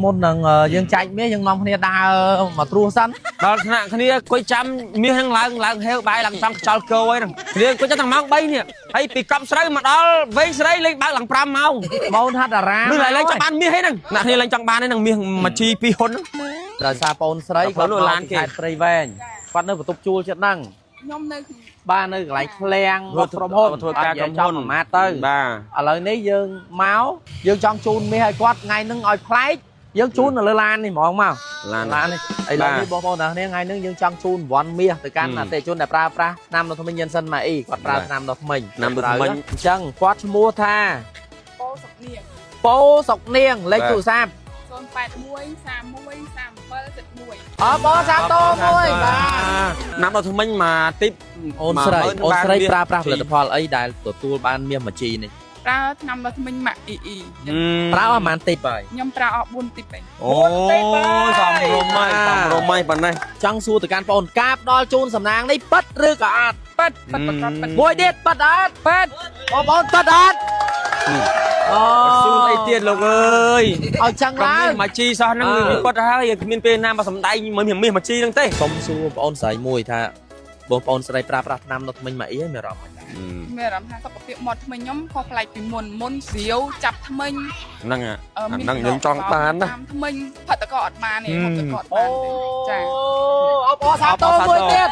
មុននឹងយើងចែកមាសយើងនាំគ្នាដើរមកត្រួសសិន ដល់ថ្នាក់គ្នាអង្គុយចាំមាសហ្នឹងឡើងឡើងហេវបាយឡើងចង់ខ្យល់គោហើយហ្នឹងគ្នាអង្គុយចាំតាំងម៉ោង3នេះហើយពីកប់ស្រូវមកដល់វែងស្រីលេងបើកឡើង5ម៉ោង បងថាតារា ឬឡើងចង់បានមាសហ្នឹងអ្នកគ្នាឡើងចង់បានហ្នឹងមាសមួយជី2ហ៊ុនហ្នឹង ដោយសារបងស្រី គាត់ គាត់ ឡានគេ មកពីខេត្តព្រៃវែងគាត់នៅបន្ទប់ជួលចិត្តហ្នឹង ខ្ញុំនៅ បាទនៅកន្លែងឃ្លាំងរបស់ក្រុមហ៊ុន ធ្វើការក្រុមហ៊ុន អត់និយាយចំប្រមាថទៅ បាទ ឥឡូវនេះយើងមកយើងចង់ជូនមាសឲ្យគាត់ថ្ងៃហ្នឹងឲ្យប្លែកយើងជូននៅលើឡាននេះហ្មងមក ឡាន ឡាននេះឥឡូវនេះបងប្អូនទាំងគ្នាថ្ងៃហ្នឹងយើងចង់ជូនរង្វាន់មាសទៅកាន់អតិថិជនដែលប្រើប្រាស់ថ្នាំដុសធ្មេញយិនសិនម៉ាអ៊ីគាត់ប្រើថ្នាំដុសធ្មេញ ថ្នាំដុសធ្មេញ អញ្ចឹងគាត់ឈ្មោះថា ពោសុកនាង ប៉ូសុកនាងលេខទូរស័ព្ទ 081 31 37 71 អបអរសាទរមួយបាទ ណាំដល់ថ្មិញមកទីប អូនស្រី 10000 អូនស្រី បានមាស ប្រើប្រាស់ផលិតផលអីដែលទទួលបានមាសមួយជីនេះ ប្រើថ្នាំដុសធ្មេញម៉ាក់អ៊ីអ៊ី ប្រើអស់ប្រហែលទីបហើយ ខ្ញុំប្រើអស់4ទីបឯង អូសំរុំហើយសំរុំហើយប៉ុណ្ណេះ ចង់សួរទៅកាន់បងអូនការផ្ដល់ជូនសំណាងនេះពិតឬក៏អត់ ប៉ិតប៉ិតប្រកបប៉ិត មួយទៀតពិតអត់ ប៉ិត បងប្អូនពិតអត់អូ សួរអីទៀតលោកអើយ ឲ្យចឹង ក៏ ឡើង មាសមួយជីសោះហ្នឹងវាពិតហើយគ្មានពេលណាមកសំដែងមាសមួយជីហ្នឹងទេ សុំសួរបងប្អូនស្រីមួយថាបងប្អូនស្រីប្រើប្រាស់ថ្នាំដុសធ្មេញមកអីហើយមានអារម្មណ៍មិនដែរ មានអារម្មណ៍ថាសុខភាពមាត់ធ្មេញខ្ញុំខុសប្លែកពីមុនមុនស្រាវចាប់ធ្មេញ ហ្នឹង អឺ អាហ្នឹងយើងចង់បានណា តាមធ្មេញផិតតកអត់បានទេផិតតកអត់បានទេចា អបអរសាទរមួយទៀត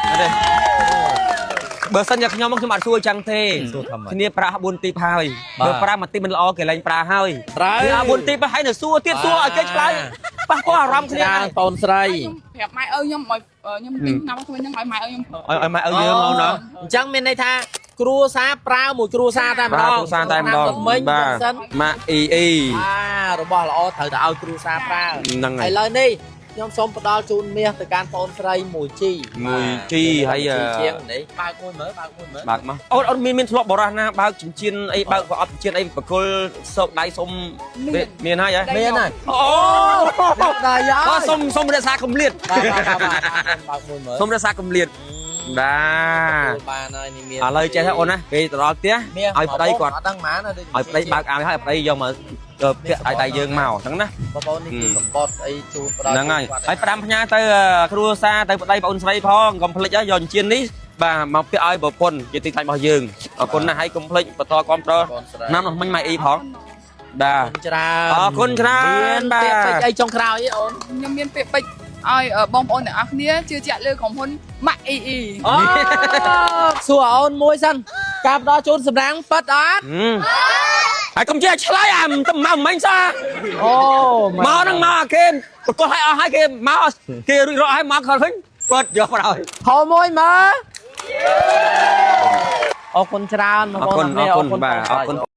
បើសិនជាខ្ញុំខ្ញុំអត់សួរចឹងទេ សួរថាម៉េច គ្នាប្រាក់4ទីបហើយ បាទ បើប្រាក់មួយទីមិនល្អគេលែងប្រើហើយ ត្រូវ គេ4ទីបហើយនៅសួរទៀតសួរឲ្យគេឆ្លើយប៉ះពាល់អារម្មណ៍គ្នា ច្រើនបងស្រី ខ្ញុំប្រាប់ម៉ែឪខ្ញុំឲ្យខ្ញុំទិញថ្នាំដុសធ្មេញហ្នឹងឲ្យម៉ែឪខ្ញុំប្រើ ឲ្យម៉ែឲ្យយើងមកណា អញ្ចឹងមានន័យថាគ្រួសារប្រើមួយគ្រួសារតែម្ដង ប្រើគ្រួសារតែម្ដង ថ្នាំដុសធ្មេញ បាទ សិន ម៉ាក់អ៊ីអ៊ី អារបស់ល្អត្រូវតែឲ្យគ្រួសារប្រើ ហ្នឹងហើយ ឥឡូវនេះខ្ញុំសូមផ្ដល់ជូនមាសទៅកាន់បងស្រីមួយជី មួយជីហើយ ជីជាងនេះបើកមួយមើលបើកមួយមើល បើកមកអូនអូនមានមានធ្លាប់បរោះណាបើកចិញ្ចៀនអីបើកប្រអប់ចិញ្ចៀនអីបកលសោកដៃសុំមានហើយហ៎ មានហើយ អូ ដល់យ៉ា អូសុំសុំរក្សាកម្លៀត បាទបាទបាទបើកមួយមើល សុំរក្សាកម្លៀតបាទ បានហើយនេះមាន ឥឡូវចេះហើយអូនណាពេលទៅដល់ផ្ទះ មាស ឲ្យប្តីគាត់ អត់ដឹងហ្មងណាដូច ឲ្យប្តីបើកអាវឲ្យប្តីយកមកពាក់ដៃដៃយើងមកអញ្ចឹងណា បងប្អូននេះគឺសម្បត្តិអីជូនផ្ដល់ ហ្នឹងហើយហើយផ្ដាំផ្ញើទៅគ្រួសារទៅប្តីប្អូនស្រីផងកុំភ្លេចយកចិញ្ចៀននេះបាទមកពាក់ឲ្យប្រពន្ធជាទីថ្លៃរបស់យើងអរគុណណាស់ហើយកុំភ្លេចបន្តគាំទ្រ បងស្រី ណាំនោះមិញម៉ែអ៊ីផងបាទ ច្រើន អរគុណច្រើន មាន បាទ ពាក្យពេចន៍អីចុងក្រោយអីអូន ខ្ញុំមានពាក្យពេចន៍ឲ្យបងប្អូនទាំងអស់គ្នាជឿជាក់លើក្រុមហ៊ុនម៉ាក់អ៊ីអ៊ី អូសួរអូនមួយសិនការផ្ដល់ជូនសម្រាំងប៉ិតអត់ ហើយកុំចេះឆ្លើយអាទៅមកមិញសោះ អូ មកហ្នឹងមកអាគេប្រកបឲ្យអស់ហើយគេមកគេរួចរកឲ្យមកខលវិញគាត់យកមកឲ្យ ហៅមួយមើលអរគុណច្រើនបង អរគុណ ប្អូន អរគុណបាទអរគុណ បង